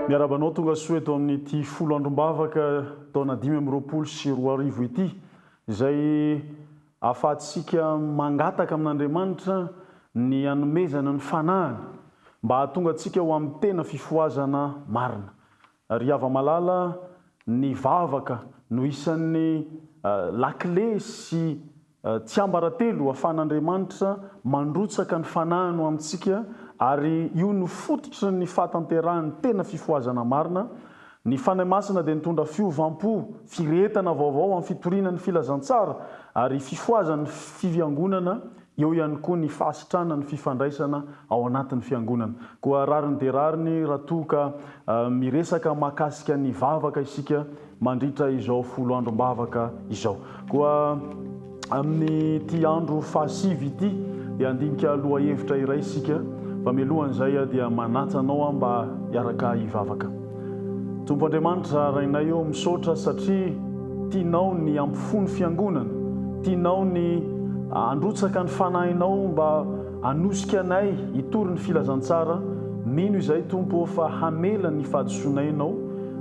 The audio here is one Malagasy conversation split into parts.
Miarahaba anao tonga soa eto amin'ity folo androm-bavaka taona 2025 ity, izay ahafahantsika mangataka amin'Andriamanitra ny hanomezana ny Fanahiny mba hahatonga antsika ho amin'ny tena fifohazana marina. Ry hava-malala, ny vavaka no isan'ny lakile sy tsiambaratelo ahafahan'Andriamanitra mandrotsaka ny Fanahiny ho amintsika ary io no fototry ny fahatanterahan'ny tena fifohazana marina. Ny Fanahy Masina dia nitondra fiovam-po, firehetana vaovao amin'ny fitoriana ny filazantsara ary fifohazan'ny fiangonana, eo ihany koa ny fahasitranan'ny fifandraisana ao anatin'ny fiangonana. Koa rariny dia rariny raha toa ka miresaka mahakasika ny vavaka isika mandritra izao folo androm-bavaka izao. Koa amin'ity andro fahasivy ity dia handinika lohahevitra iray isika, fa mialohan'izay aho dia manatsa anao aho mba hiaraka hivavaka. Tompo Andriamanitra Rainay ô, misaotra satria tianao ny hampifoha ny fiangonana, tianao ny handrotsaka ny Fanahinao mba hanosika anay hitory ny filazantsara, mino izahay Tompo ô fa hamela ny fahadisoanay Ianao,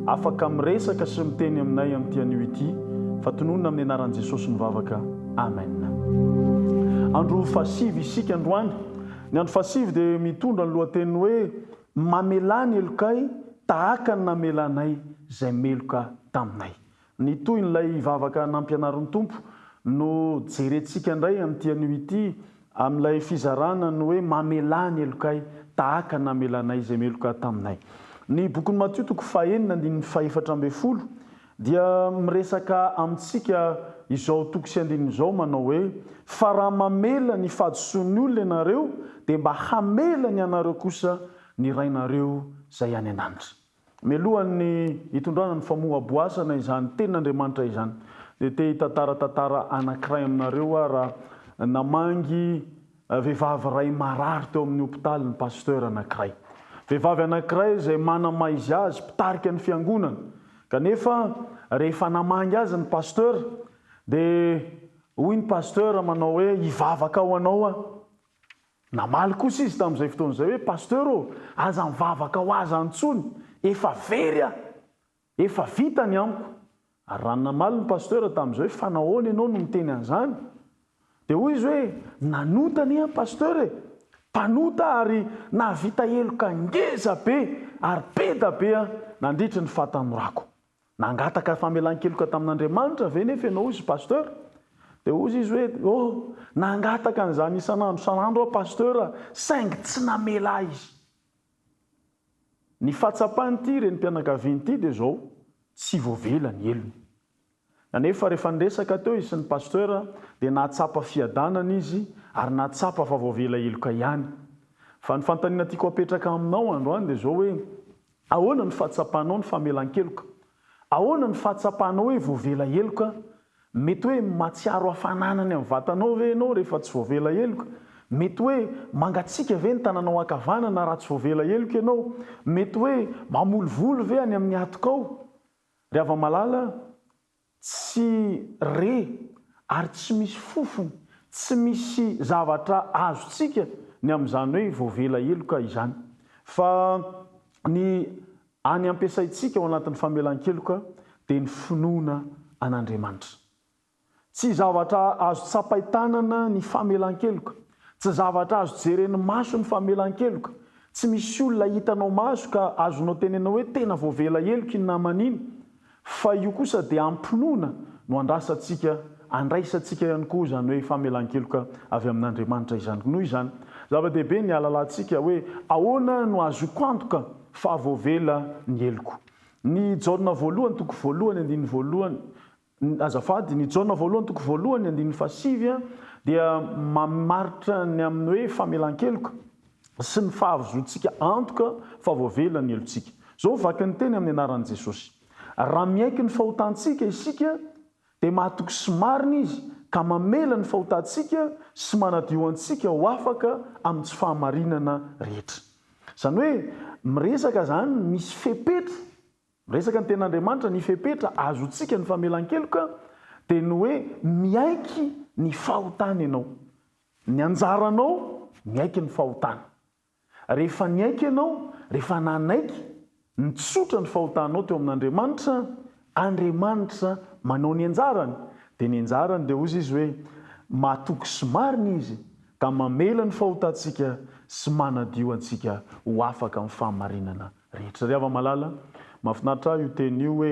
Afaka miresaka sy miteny aminay amin'ity anio ity fa tononina amin'ny anaran'i Jesosy ny vavaka. Amen. Andro fahasivy isika androany. Ny andro fahasivy dia mitondra ny lohateny hoe Mamelà ny helokay tahaka ny namelanay izay meloka taminay. Ny tohin'ilay vavaka nampianarin'ny Tompo no jerentsika indray amin'ity anio ity amin'ilay fizarana ny hoe mamelà ny helokay tahaka ny namelanay izay meloka taminay. Ny bokin'i Matio toko fahenina andininy fahefatra ambin'ny folo dia miresaka amintsika izao toko sy andininy izao manao hoe, Fa raha mamela ny fahadisoan'ny olona ianareo dia mba hamela ny anareo kosa ny Rainareo izay any an-danitra. Mialohan'ny hitondrana ny famoaboasana izany tenin'Andriamanitra izany, dia te hitantara tantara anankiray aminareo aho raha namangy vehivavy iray marary teo amin'ny hopitaly ny pasteur anankiray. Vehivavy anankiray izay manamaizy azy, mpitarika ny fiangonana. Kanefa rehefa namangy azy ny pasteur, dia hoy ny pasteur manao hoe hivavaka ho anao aho. Namaly kosa izy tamin'izay fotoana izay hoe, Pasteur ô, aza mivavaka ho ahy izany intsony, efa very aho! Efa vita ny amiko! Ary raha namaly ny pasteur tamin'izay hoe, Fa nahoana ianao no miteny an'izany? Dia hoy izy hoe, Nanota anie aho pasteur e! Mpanota aho ary nahavita heloka ngeza be ary be da be aho nandritry ny fahatanorako. Nangataka famelan-keloka tamin'Andriamanitra ve nefa ianao hozy Pasteur? Dia hozy izy hoe, oh, nangataka an'izany isan'andro isan'andro aho Pasteur saingy tsy namela ahy izy. Ny fahatsapan'ity renim-pianakaviana ity dia izao, tsy voavela ny helony. Kanefa rehefa niresaka teo izy sy ny Pasteur dia nahatsapa fiadanana izy ary nahatsapa fa voavela heloka ihany. Fa ny fanontaniana tiako hapetraka aminao androany dia izao hoe, Ahoana ny fahatsapanao ny famelan-keloka? Ahoana ny fahatsapanao hoe voavela heloka? Mety hoe mahatsiaro hafanana any amin'ny vatanao ve ianao rehefa tsy voavela heloka? Mety hoe mangatsiaka ve ny tananao ankavanana raha tsy voavela heloka ianao? Mety hoe mamolivoly ve any amin'ny hatokao? Ry hava-malala, Tsy re ary tsy misy fofony, tsy misy zavatra azontsika ny amin'izany hoe voavela heloka izany. Fa ny any ampiasaintsika ao anatin'ny famelan-keloka dia ny finoana an'Andriamanitra. Tsy zavatra azo tsapain-tanana ny famelan-keloka. Tsy zavatra azo jeren'ny maso ny famelan-keloka. Tsy misy olona hitanao maso ka azonao tenenina hoe tena voavela heloka iny namana iny. Fa io kosa dia am-pinoana no andrasantsika, andraisantsika ihany koa izany hoe famelan-keloka avy amin'Andriamanitra izany. Noho izany, zava-dehibe ny hahalalantsika hoe ahoana no ahazoako antoka fa voavela ny heloko. Ny Jaona voalohany toko voalohany andininy voalohany Azafady, ny Jaona voalohany toko voalohany andininy fahasivy dia mamaritra ny amin'ny hoe famelan-keloka sy ny fahazoantsika antoka fa voavela ny helotsika. Izao ny vakin'ny teny amin'ny anaran'i Jesosy, Raha miaiky ny fahotantsika isika, dia mahatoky sy marina Izy ka mamela ny fahotantsika sy manadio antsika ho afaka amin'ny tsy fahamarinana rehetra. Izany hoe miresaka izany misy fepetra Miresaka ny Tenin'Andriamanitra, ny fepetra azontsika ny famelan-keloka dia ny hoe miaiky ny fahotana ianao. Ny anjaranao, miaiky ny fahotana. Rehefa niaiky ianao, rehefa nanaiky, Nitsotra ny fahotanao teo amin'Andriamanitra, Andriamanitra manao ny anjarany. Dia ny anjarany dia hozy Izy hoe, Matoky sy marina Izy ka mamela ny fahotantsika sy manadio antsika ho afaka amin'ny fahamarinana rehetra. Ry hava-malala, mahafinaritra ahy io teny io hoe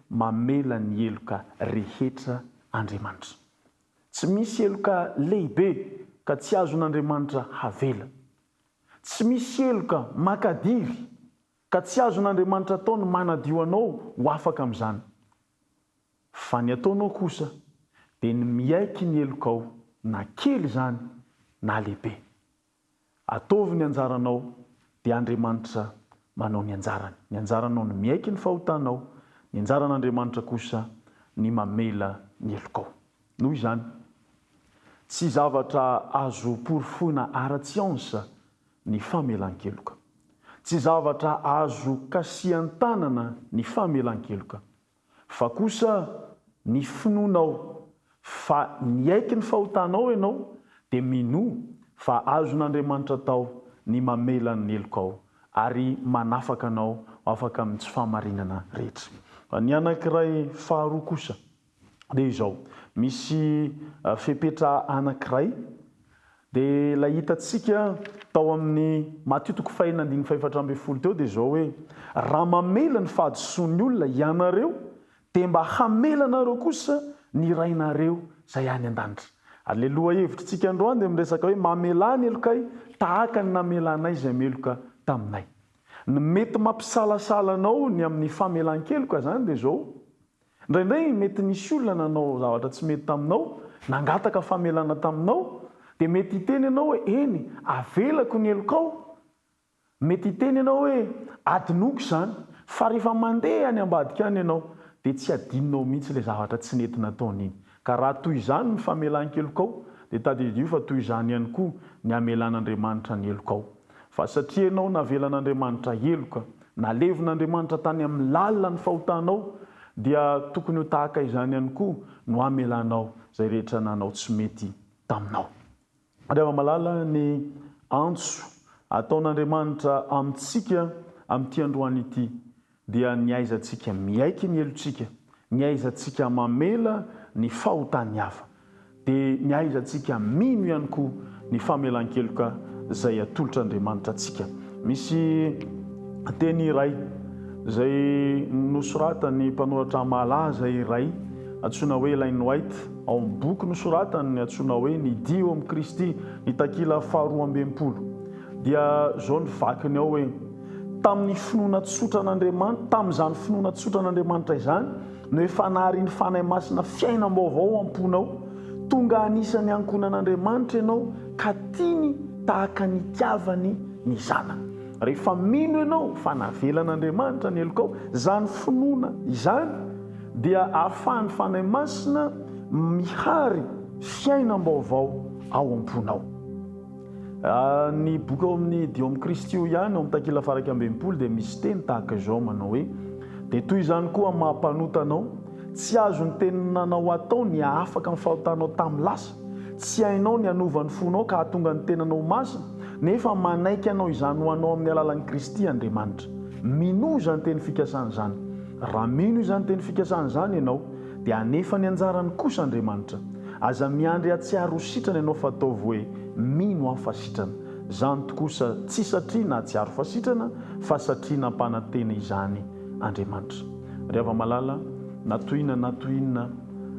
mamela ny heloka rehetra Andriamanitra. Tsy misy heloka lehibe ka tsy azon'Andriamanitra havela. Tsy misy heloka makadiry ka tsy azon'Andriamanitra atao ny manadio anao ho afaka amin'izany. Fa ny ataonao kosa dia ny miaiky ny helokao na kely izany na lehibe. Ataovy ny anjaranao dia Andriamanitra manao ny anjarany. Ny anjaranao ny miaiky ny fahotanao, ny anjaran'Andriamanitra kosa ny mamela ny helokao. Noho izany, tsy zavatra azo porofoina ara-tsiansa ny famelan-keloka. Tsy zavatra azo kasihan-tanana ny famelan-keloka. Fa kosa ny finoanao fa niaiky ny fahotanao ianao dia minoa fa azon'Andriamanitra atao ny mamela ny helokao ary manafaka anao ho afaka amin'ny tsy fahamarinana rehetra. Ny anankiray faharoa kosa dia izao, misy fepetra anankiray dia ilay hitantsika tao amin'ny Matio toko fahenina andininy fahefatra ambin'ny folo teo dia izao hoe, Raha mamela ny fahadisoan'ny olona hianareo, dia mba hamela anareo kosa ny Rainareo izay any an-danitra. Ary ilay lohahevitritsika androany dia miresaka hoe mamelà ny helokay tahaka ny namelanay izay meloka taminay. Ny mety mampisalasala anao ny amin'ny famelan-keloka izany dia izao, Indraindray mety nisy olona nanao zavatra tsy mety taminao, nangataka famelana taminao, dia mety hiteny ianao hoe, Eny, avelako ny helokao. Mety hiteny ianao hoe, Adinoko izany. Fa rehefa mandeha any ambadika any ianao, dia tsy adinonao mihitsy ilay zavatra tsy nety nataony iny. Ka raha toy izany ny famelan-kelokao, dia tadidio fa toy izany ihany koa ny hamelan'Andriamanitra ny helokao. Fa satria ianao navelan'Andriamanitra heloka, nalevin'Andriamanitra tany amin'ny lalina ny fahotanao, dia tokony ho tahaka izany ihany koa no hamelanao izay rehetra nanao tsy mety taminao. Ry hava-malala, ny antso ataon'Andriamanitra amintsika amin'ity androany ity dia ny ahaizantsika miaiky ny helotsika, ny ahaizantsika mamela ny fahotan'ny hafa, dia ny ahaizantsika mino ihany koa ny famelan-keloka izay atolotr'Andriamanitra antsika. Misy teny iray izay nosoratan'ny mpanoratra malaza iray antsoina hoe Ellen White ao amin'ny boky nosoratany antsoina hoe Ny Dia eo amin'i Kristy, ny takila faharoa amby 60, dia izao ny vakiny ao hoe, Tamin'ny finoana tsotra an'Andriamanitra, tamin'izany finoana tsotra an'Andriamanitra izany no efa naharian'ny Fanahy Masina fiainam-baovao ao am-ponao. Tonga anisan'ny ankohonan'Andriamanitra ianao ka tiany tahaka ny itiavany ny zanany. Rehefa mino ianao fa navelan'Andriamanitra ny helokao, izany finoana izany dia ahafahan'ny Fanahy Masina mihary fiainam-baovao ao am-ponao. Ny boky ao amin'ny Dia ao amin'i Kristy io ihany, ao amin'ny takila faha-61 dia misy teny tahaka izao manao hoe, Dia toy izany koa amin'ny maha-mpanota anao, tsy azon'ny tenanao atao ny hahafaka ny fahotanao tamin'ny lasa, tsy hainao ny hanova ny fonao ka hahatonga ny tenanao ho masina, nefa manaiky hanao izany ho anao amin'ny alalan'i Kristy Andriamanitra. Minoa izany teny fikasana izany. Raha mino izany teny fikasana izany ianao, dia hanefa ny anjarany kosa Andriamanitra. Aza miandry hatsiaro ho sitrana ianao fa ataovy hoe mino aho fa sitrana. Zany tokoa sa tsy satria nahatsiaro fa sitrana fa satria nampanantena izany Andriamanitra. Ry hava-malala, na toy inona na toy inona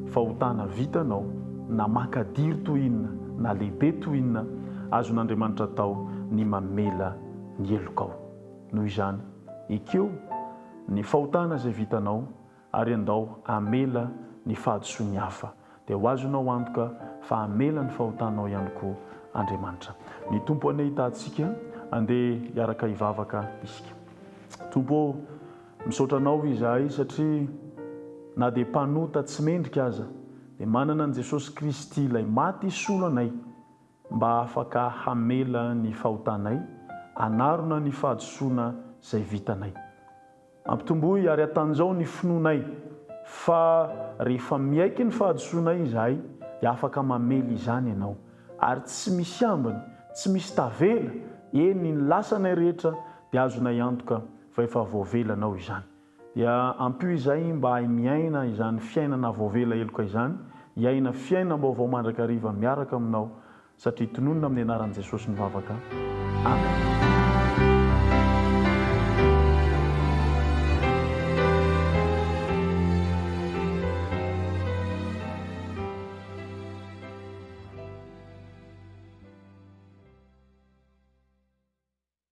fahotana vitanao, na mankadiry toy inona, na lehibe toy inona, azon'Andriamanitra atao ny mamela ny helokao. Noho izany, ekeo ny fahotana izay vitanao, ary andao hamela ny fahadisoan'ny hafa, dia ho azonao antoka fa hamela ny fahotanao ihany koa Andriamanitra. Ny Tompo anie hitaha antsika, andeha hiaraka hivavaka isika. Tompo ô, misaotra Anao izahay satria na dia mpanota tsy mendrika aza, dia manana an'i Jesosy Kristy ilay maty hisolo anay, mba afaka hamela ny fahotanay, hanarona ny fahadisoana izay vitanay. Ampitomboy ary atanjao ny finoanay fa rehefa miaiky ny fahadisoanay izahay dia afaka mamely izany Ianao ary tsy misy ambiny, tsy misy tavela, eny ny lasanay rehetra dia azonay antoka. fa efa voavelanao izany. Dia ampio izahay mba hahay miaina izany fiainana voavela heloka izany, hiaina fiainam-baovao mandrakariva miaraka aminao, satria tononina amin'ny anaran'i Jesosy ny vavaka. Amen.